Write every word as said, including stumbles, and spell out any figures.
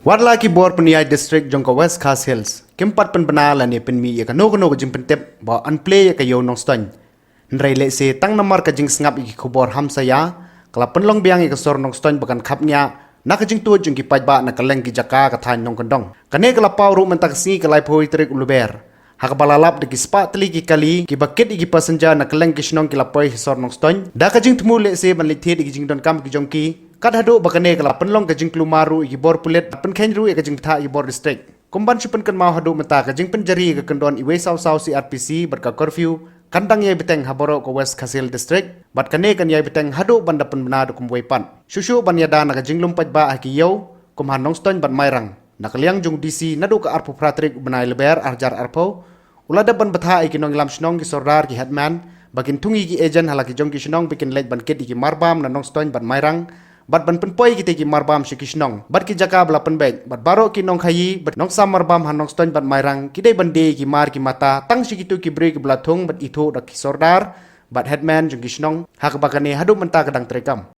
Wat la ki bor pynïaid district jong ka West Khasi Hills kim pat pynbna lane pynmih ïa kano kano ka jingpyntip ba yn plie ïa ka ïew Nongstoiñ, hynrei lehse tang namar ka jingsngap ïa ki khubor hamsaïa ka la pynlong biang ïa ka sor Nongstoiñ ba kan khapngiah na ka jingtuid jong ki paidbah na kylleng ki jaka ka thaiñ Nongkyndong. Kane ka la paw ruh mynta ka sngi ka laiphew tarik u Lber, ha kaba la lap da ki spah tylli ki kali kiba kit ïa ki passenger na kylleng ki shnong ki la poi ha sor Nongstoiñ da ka jingthmu lehse ban leit thied ïa ki jingdonkam ki jong ki, kat haduh ba kane ka la pynlong ka jingkulmar ruh ïa ki bor pulit, pynkheiñ ruh ïa ka jingbthah ïa ki bor district. Kum ban shu pynkynmaw, haduh mynta ka jingpynjari ïa ka kyndon uwei saw saw C R P C bad ka curfew kan dang ïai bteng ha baroh ka West Khasi Hills District, bad kane kan ïai bteng haduh ban da pynbna da kumwei pat. Shuh shuh ban ïada na ka jinglum paidbah ha ki ïew kum ha Nongstoiñ bad Mairang, na ka liang jong u D C, naduh ka arphew phra tarik u bnai Lber arhajar arphew, u la dep ban bthah ïa ki nongïalam shnong, ki sordar, ki headman ba kin thung ïa ki agent ha la ki jong ki shnong ba kin leit ban kit ïa ki marbam na Nongstoiñ bad Mairang, bad ban pynpoi ïa kitei ki marbam sha ki shnong bad ki jaka ba la pynbeit. Bad baroh ki nongkhaïi bad nongsam marbam ha Nongstoiñ bad Mairang ki dei ban die ïa ki mar ki mata tang sha kito ki briew kiba la thung bad ithuh da ki sordar bad headman jong ki shnong, ha kaba kane haduh mynta ka dang treikam.